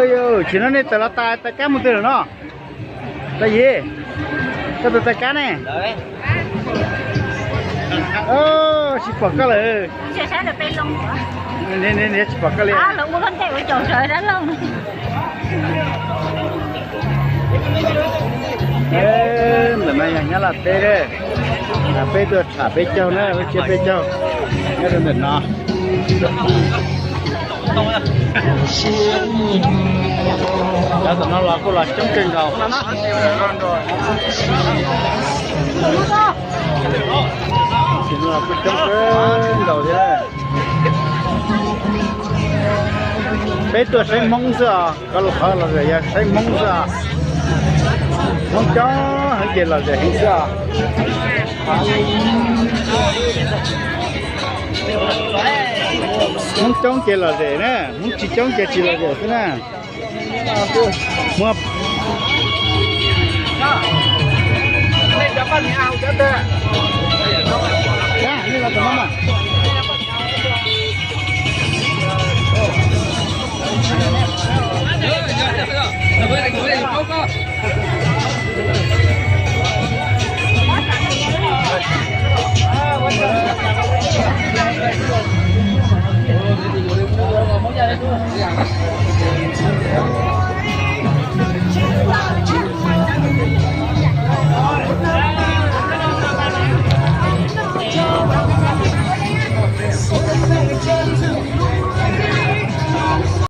Yog tsis no nej tawm los tais tais kab mus twg lawm no? Tais Yiv, koj tus tais kab ne? Tsis pom koj lawm. Tsis pom koj li. Ntawm no yog Nyab Laj teb, peb tuaj tham peb caug na, peb tsiab peb caug nyob rau ntawm no. Cov tom no los kuj los coob kawg nkaus. Kuj coob kawg nkaus thiab. Peb tuaj saib Hmoob xwb os, qhov los yog saib Hmoob xwb os. Hmoob coob heev ces lom zem heev xwb os. Hmoob coob ces lom zem na, Hmoob tsis coob ces tsis lom zem xwb na.